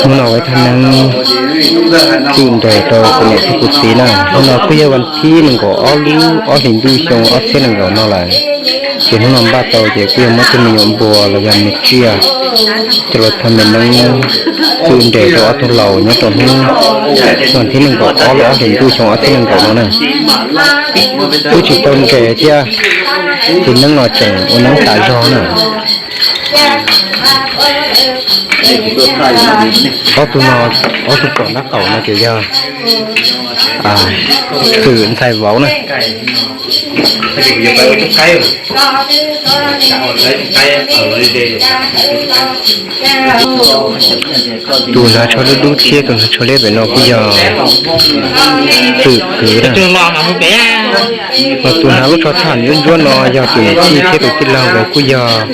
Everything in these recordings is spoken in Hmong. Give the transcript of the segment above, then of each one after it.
Hnub no ua ib thaj neeb txwj nres rau kuv niam thiab kuv txiv na. Hnub no kuj yog vas thib nees nkaum ob lub ob hlis ntuj xyoo ob txhiab nees nkaum no lawm. Ces hnub no npaj tau ces kuj yog muab tej me nyuam npua los yog me tsiaj coj los thaj me neeb txwj nres rau ob tug laus nyob rau hnub vas thib nees nkaum ob lub ob hlis ntuj xyoo ob txhiab nees nkaum no na. Twb tsis tau nres thiab, ces neeb no tseem ua neeb tas zog na. Ob tug no, ob tug pom nraub qaum no ces yog Twm ntxhais vauv na. Tus hnav tsho dub dub thiab tus hnav tsho liab pem no kuj yog Twm kwv na. Ho tus hnav lub tsho thaj ntsuab ntsuab no yog tus niam tij thiab tus tij laug nkawd kuj yog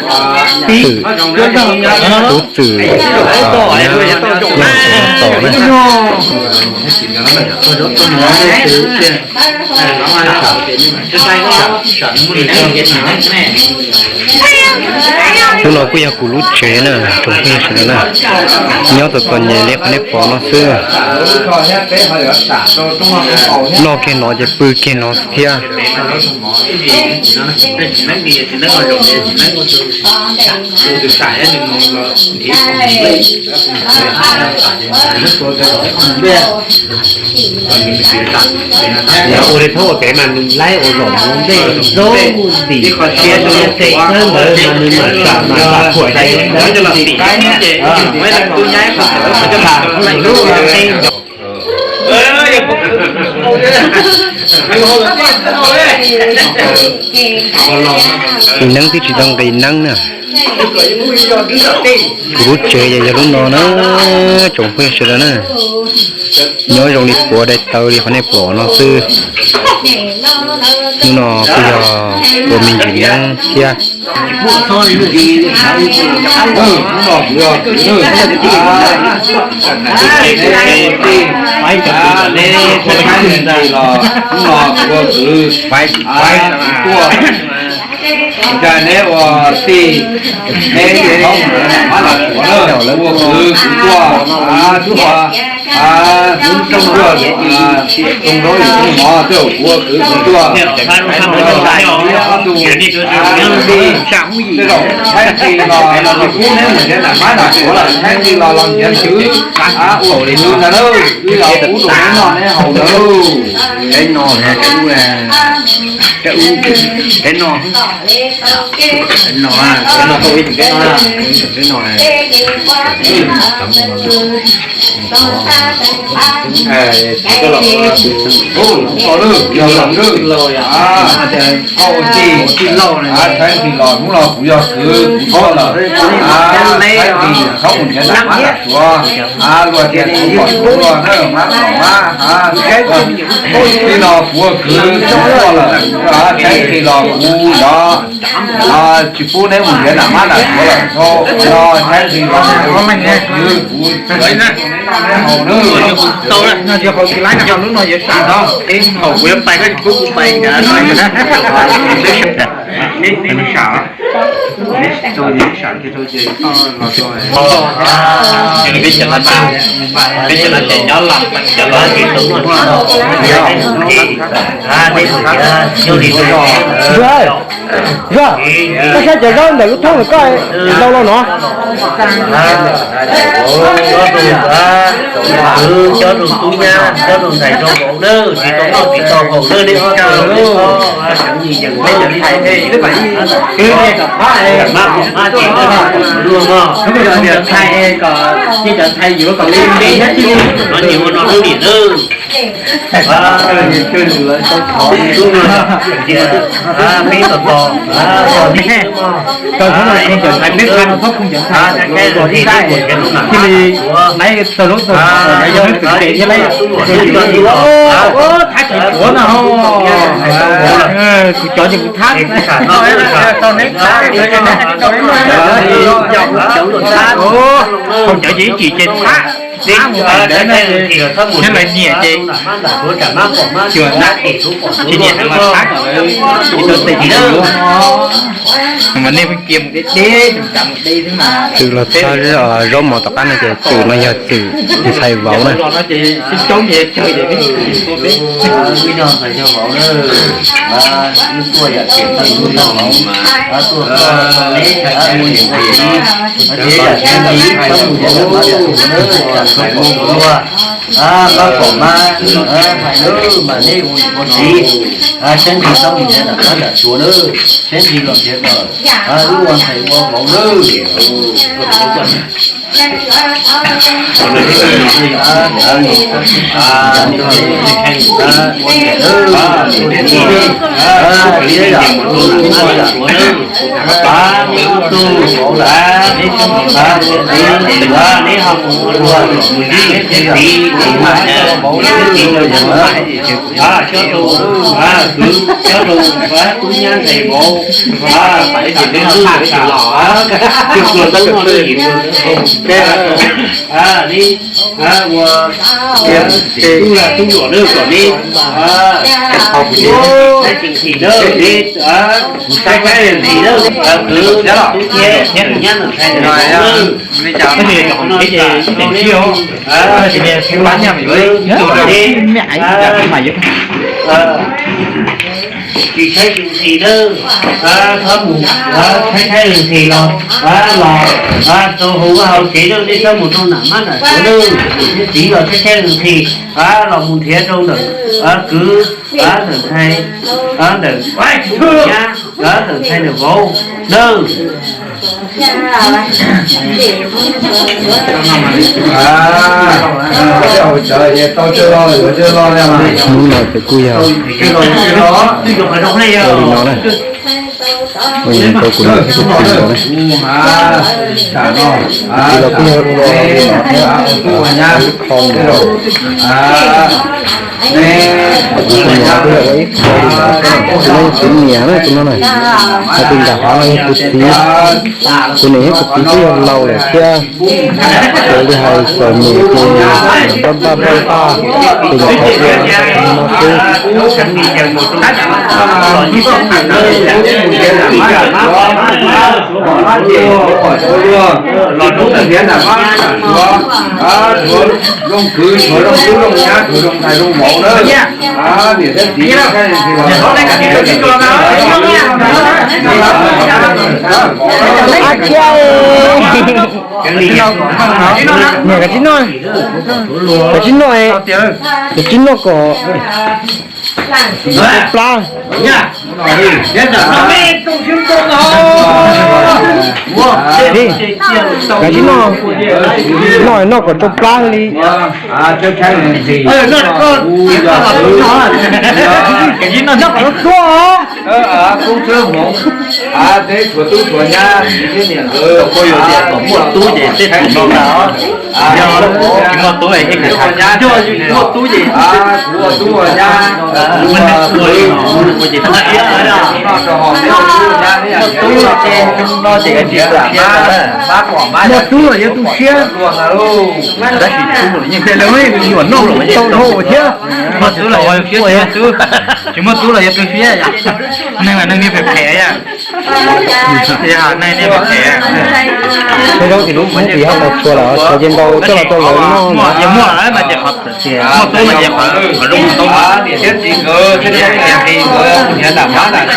Twm, Tub Twm, Nyab Tom na. Hnub no kuj yog kuv lub tsev na, tsoom phooj ywg sawv daws na. Nyob txom txom nyem li qhov nej pom no xwb. Noj kiag no ces pw kiag no thiab. Ua li thaub ua kev mas nws laib ua zaum mus ntej zaub ntim qhov txhia rau yog tej thawb ntawd mas nws mam sam mam sam khuam ces nws laib coj los ntim ces lub qe nqis neeb twb tsis tau nqis neeb na. Kuv lub tsev ces yog lub no na, tsoom phooj ywg sawv daws na. Nyob zoo li puav daim tawv li qhov nej pom no xwb. Hnub no kuj yog ua me ntsis neeb thiab. Hnub no kuv ua kwv, neb ua tij, neb tsis txhob mus nrhiav nam mab nam suav na, ua kwv kuv tuaj, tuaj hnub rooj tuaj, rooj zaub yim rooj mov tuaj, kuv ua kwv kuv tuaj. Ob tug tij, tej zaum thaib qis los tsis pub neb mus nrhiav nam mab nam suav lawm, thaib qis los los nrhiav kwv, ua kwv ntag lauj, wb los pub rau neb noj neb haus ntag lauj. Peb no, peb no, peb no, peb no, peb no, koj ua tij, thaib qis los hnub no kuv yog kwv kuv tuaj lawm, thaib qis txhob mus nrhiav nam mab nam suav, luag tias kuv pom kuv luag na, mab pom mab. Hnub no kuv ua kwv kuv tuaj lawm, thaib qis los kuv yog tsis pub neb mus nrhiav nam mab nam suav lawm, no thaib qis los kuv ua kwv kuv Yog, koj saib cov zaub ntawm lub thoob ntawm koj lau lau no. Cov rau tub nyab, cov rau ntxhais rau vauv na, tsis tau noj tsis tau haus na, neb ob tug los neb txhob seev yees neb cov ntxhais, mab mab ces luag no, cov ntxhais kom, cov ntxhais yuav kom li li thiab, no ces ua no lub niam na. Peb tos tos, cov ntxhais peb pha txhob phu cov ntxhais, cia li laib txog lub txog yog txwm tes thiab laib. Thaib qis suav no, kuv cov ces kuv thab, haus cov ces ib chim ces thab. Thiab lawv nyiam ces, tsis nyiam mas pab kom lawv tsis tau tes lawm. Mas nej pheej cia mus deb deb, mus deb xwb mas. Twm los txog zaub mov tom qab no ces twm no yog twm ntxhais vauv na. Pab kom mas, hais lub mas nej ua niam ua txiv, sab ntsig txhob mus nrhiav nram qab nram tsuav lawm, sab ntsig los nrhiav kom wb ua ntxhais ua vauv lawm. Pab, neb tug vauv lawm, neb ho mus ua luag mus nrhiav txiv, vauv lawm, coj tug, kwv coj tug, tub nyab ntxhais vauv, pab ces peb lub tag los, tug pluag tub no lwj yim, neb ua tub lag tub luam lawm kom neb saib tsees thim lawm, neb saib tsees thim lawm, kwv tub thiab nyab ntxhais vauv lawm. Tsis saib tsees thim lawm, txhob mus saib tsees thim los, los rau hauv vaj hauv tsev lawm, nej txhob mus rau nram mab nram suav lawm, txiv los saib tsees thim, los mus nrhiav rau ntawm kwv, ntawm ntxhais, ntawm nyab, ntawm ntxhais ntawm vauv nawb. Hnub no ces kuj yog ua li no na. Ua li no ces kuj tsis los na. Ces los kuj yog ua li no thiab, kho mus. Tus me nyuam kuj yog ua ib qho li no, tus no yog kuv niam na, tus no na. Hos tus nram hav no yog kuv txiv. Kuv niam thiab kuv txiv kuj yog laus lawm thiab. Ces li hais txom nyem ces npaj npaj npaj npaj ces nyuam qhuav ua no xwb. Los rau ntiav nram mab nram suav, tshuav zoo kwv, tshuav zoo tub zoo nyab, tshuav zoo ntxhais zoo vauv na. Niam thiab txiv, niam kav tsib noj, kav tsib noj, kav tsib noj kom plab. Kav tsib noj, noj noj kom tsau plab li. Koob txhawb hmoov, peb tshuav tub tshuav nyab, txiv thiab niam nkawd, koj yuav tias kom muaj tub ces tej tus no ntag. Yog tsis muaj tub es ib nyab, yog muaj tub ces, kuv ua tub ua nyab, kuv ua tub ua nyab, muaj tub ces no ces tsis lam mab, muaj tub los yuav tu siab. Tab sis tub los yeej, lawv nyuam noj tau dhau thiab. Muaj tub los yog tu siab, tsis muaj tub, tsis muaj tub los yog tu siab. Neeg mas neeg niag phem phem yom. Neeg niag phem phem. Peb zaub ces lub hmoov ces ho tau tshua lawm, tshua ces ntaus coj los rau lawv noj. Muaj, yog muaj lawm mas ces qhov, muaj tub mas ces qhov zoo tau. Niam thiab txiv nkawd thiab niam nkawd mus nrhiav nram mab nram suav,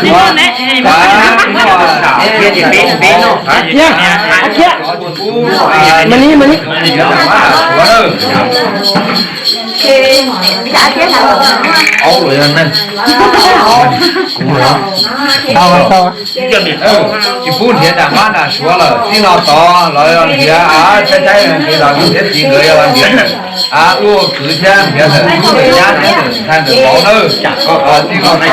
mas li mas li. Aub los yog neeg. Tsis pub nrhiav nram mab nram suav lawm, txij no tod los nrhiav, tshaib tshaib nqhis los niam thiab txiv nkawd yuav los nrhiav ntawm luag kwv thiab nrhiav ntawm tub ntawm nyab thiab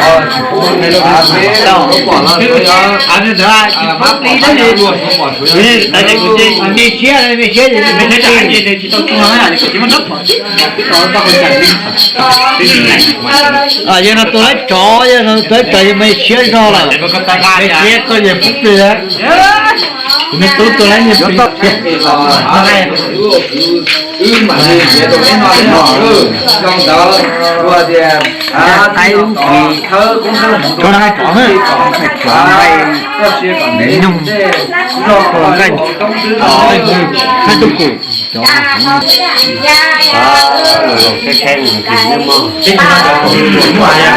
ntawm ntxhais ntawm vauv nawb. Txij no tod tsis pub, peb, me siab, me siab, me siab. Yog no tus laib tsov, yog no tus laib tsov yog me siab zog lawm, me siab koj yog pub plig. Kuv me tub tuaj lawm, nyob tau. Wb mam li nrhiav rau peb no thiab no, zoo ntawd ua tias, thawb koob thawb hmoov rau, txoj sia kom ntev, tej zog los nqaij, nqaij tub kum. Kuv sam no, kuv sam, kuv sam no, kuv sam no, kuv sam, kuv sam, los ua niam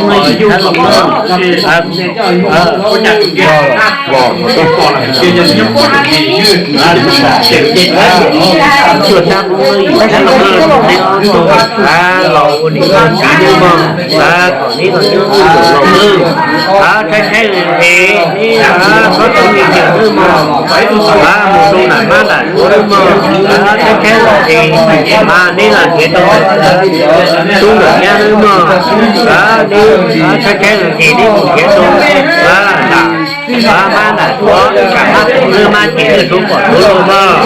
ua txiv nawb mog, kom neb los nyob wb laus nawb, tshaib tshaib nqhis nqhis, txhob txwv nyiam nawb mog, mus rau nram mab nram suav nawb mog, tshaib tshaib nqhis, mas neb los nrhiav rau tub los nyab nawb mog, neb tshaib tshaib nqhis neb mus nrhiav rau nram mab nram suav, nram mab nram suav, neb mab cev nws rau kom suav los mog.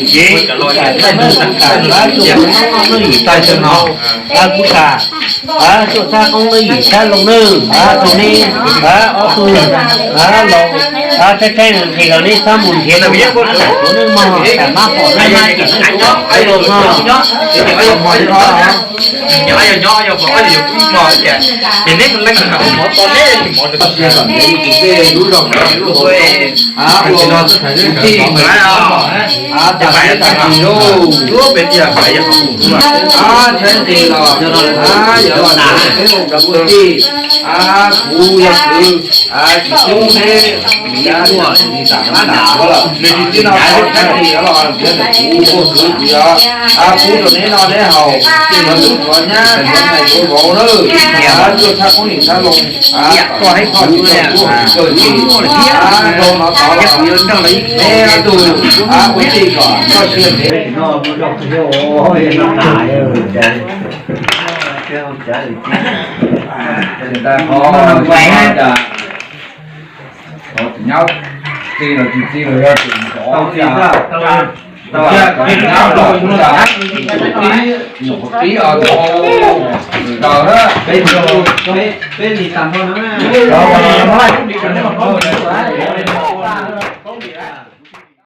Ces kuv sam, tuaj sab koob lub yim sab loos nawb, rau neb ob tug laus, tshaib tshaib nqhis los neb txhob mus nrhiav rau nram mab nram suav nawb mog, nram mab pom neb mab cev nws rau kom suav los mog. Kuv yog kwv, tsis txhob neb li tam mab nram lawm, nws tsis txij no qhov txhais li los nrhiav ntawm kuv, kuv kwv kuv yog pub rau neb noj neb haus, los tus qhov nyab qhov ntxhais yuav vauv nawb, tuaj sab koob yim sab loos, koj ib txhoj tsis tau tuaj kawg li, rau no tod los neb ob tug ua tij kom txoj sia ntev. Nyab txi los tsis txi los yog tseem ntxov, nyab los nyab tib os, ntau peb li tas npog no.